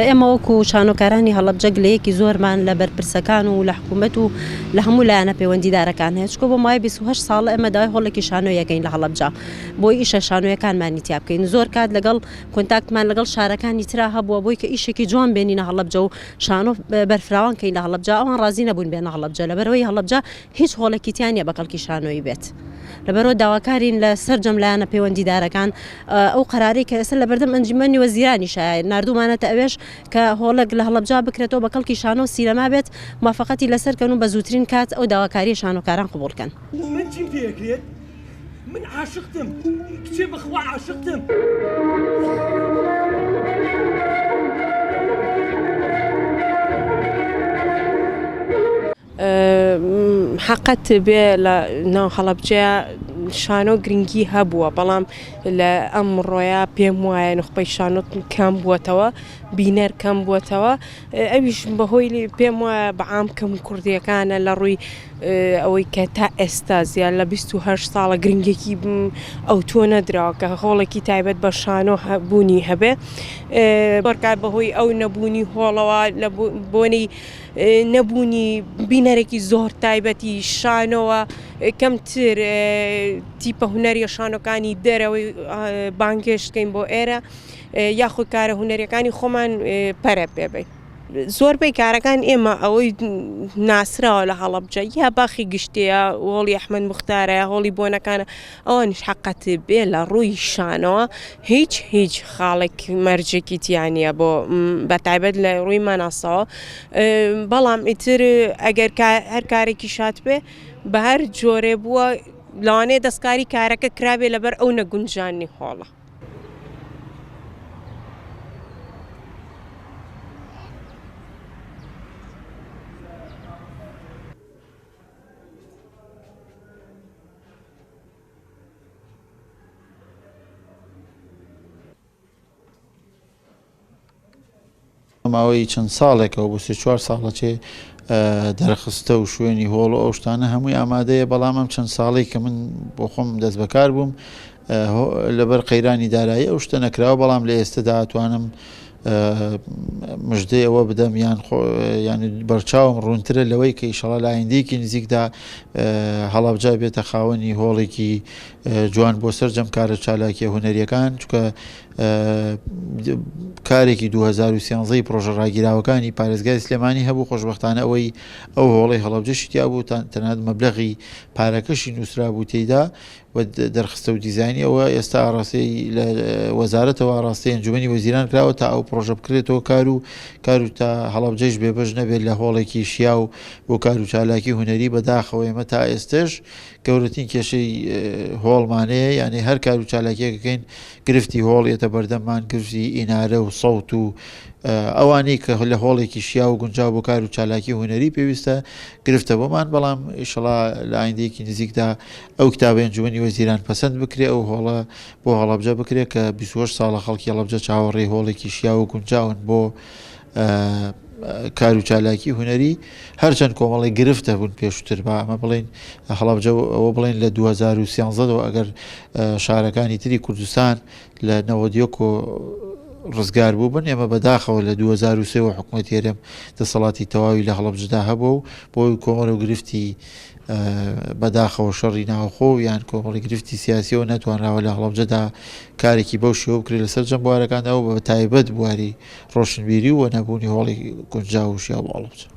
ئێمە وەکو شانۆکارانی هەڵەبجە گلەیەکی زۆرمان لە بەرپرسەکان و لە حکوومەت و لە هەموو لایەنە پەیوەندیدارەکان هەیە، چونکە بۆ ماوەی 28 ساڵە ئێمە داوای هۆڵێکی شانۆیی ئەکەین لە هەڵەبجە بۆی ئیشە شانۆیەکانمانی تیا بکەین. زۆر کات لەگەڵ کۆنتاکتمان لەگەڵ شارەکانی ترا هەبووە بۆی کە ئیشێکی جوان بێنینە هەڵەبجە و شانۆ بەرفراوان کەین لە هەڵەبجە، ئەوان ڕازی نەبوون بێنە هەڵەبجە لەبەرئەوەی هەڵەبجە هیچ هۆڵێکی تیا نیە بە کەڵکی شانۆیی بێت. لەبەرئەوە داواکارین لە سەرجەم لایەنە پەیوەندیدارەکان ئەو قەرارەی کە ئێستا لەبەردەم ئەنجومەنی وەزیرانیشە ناردوومانەتە ئەوێش کە هۆڵێک لە هەڵەبجە بکرێتەوە بە کەڵکی شانۆ و سینەما بێت موافەقەتی لەسەر کەن و بە زووترین کات ئەو داواکارییە شانۆکاران قبوڵ کەن. من چیم پێ ئەکرێت؟ من عاشقتم کچێ بەخوا عاشقتم. حەقت بێ لە ناو هەڵەبجەیا شانۆ گرنگی هەبووە بەڵام لە ئەمڕۆیا پێم وایە نوخبەی شانۆ کەم بووەتەوە بینەر کەم بووەتەوە ئەویش بەهۆی پێم وایە بەعام کەم کوردیەکانە لە ڕووی ئەوەی کە تا ئێستا زیاد لە 28 ساڵە گرنگێکی ئەو تۆ نەدراوە کە هۆڵێکی تایبەت بە شانۆ هەبوونی هەبێ بەرکات بەهۆی ئەو نەبوونی هۆڵەوە لە بۆنەی نەبوونی بینەرێکی زۆر تایبەتی شانۆوە کەمتر تیپە هونەریە شانۆکانی دەرەوەی بانگهێشتکەین بۆ ئێرە یاخود کارە هونەریەکانی خۆمان پەرە پێبین. زۆربەی کارەکان ئێمە ئەوەی ناسراوە لە هەڵەبجە یا باخی گشتیە هۆڵی ئەحمەد موختارە یا هۆڵی بۆنەکانە ئەوانیش حەقەت بێ لە ڕووی شانەوە هیچ هیچ خاڵێک مەرجێکی تیا نییە بۆ بە تایبەت لە ڕووی مەناسەوە بەڵام ئیتر ئەگەر هەر کارێکی شات بێ بە هەر جۆرێ بووە لەوانەیە دەستکاری کارەکە کرابێ لەبەر ئەو نەگونجانی هۆڵە. ماوەی چەند ساڵێکەوە بۆ سێ چوار ساڵە چێ دەرخستە و شوێنی هۆڵ و ئەو شتانە هەمووی ئامادەیە بەڵام ئەم چەند ساڵی کە من بۆ خۆم دەست بەکار بووم لەبەر قەیرانی دارایی ئەو شتە نەکراوە بەڵام لە ئێستەدا ئەتوانم مژدەی ئەوە بدەم یان یان بەرچاوم ڕوونترە لەوەی کە ئیشەڵا لە ئایندەیەکی نزیکدا هەڵەبجە بێتە خاوەنی هۆڵێکی جوان بۆ سەرجەم کارە چالاکیە هونەریەکان چکە کارێکی 2013 پرۆژە ڕاگیراوەکانی پارێزگای سلێمانی هەبوو خۆشببختانە ئەوەی ئەو هۆڵی هەڵەبجەشی تیا بوو تەنانەت مەبلەغی پارەکەشی نووسرا بوو تێیدا و دەرخستە و دیزاینی ئەوە ئێستا ئاڕاستەی لە وەزارەتەوە ئاڕاستەی ئەنجومەنی وەزیران کراوە تا ئەو پڕۆژە بکرێتەوە کار و کار و تا هەڵەبجەیش بێبەش نەبێت لە هۆڵێکی شیاو بۆ کار و چالاکی هونەری بەداخەوە ئێمە تا ئێستش گەورەترین کێشەی هۆڵمان هەیە یعنی هەر کار و چالاکیەکەکەین گرفتی هۆڵ یەتە بەردەممان گرفتی ئینارە و سەوت و ئەوانەی کە لە هۆڵێکی شیاو و گونجاو بۆ کار و چالاکی هونەری پێویستە گرفتە بۆمان بەڵام ئیشەڵا لە ئایندەیەکی نزیکدا ئەو کتابەی ئەنجومەنی وەزیران پەسەند بکرێ ئەو هۆڵە بۆ هەڵەبجە بکرێ کە 28 ساڵە خەڵکی هەڵەبجە چاوەڕێی هۆڵێکی شیاو و گونجاون بۆ کار و چالاکی هونەری هەرچەند کۆمەڵی گرفت هەبوون پێشتر با ئەمە بڵین هەڵەبجە ئەوە بڵێن لە 2013ەوە ئەگەر شارەکانی تری کوردستان لە 91 ڕزگار بوو بن ئێمە بەداخەوە لە 2023ەوە حکوومەت هەرێم دەسەڵاتی تەواوی لە هەڵەبجەدا هەبوو و بۆی کۆمەڵ و گرفتی بەداخەوە شەڕی ناوخۆ و یان کۆمەڵی گرفتی سیاسیەوە نەتوانراوە لە هەڵەبجەدا کارێکی بەو شێوە بکرێت لەسەر جەم بوارەکاندا و بە تایبەت بواری ڕۆشنبیری و نەبوونی هۆڵی گونجاو و شیاو بۆ هەڵەبجە.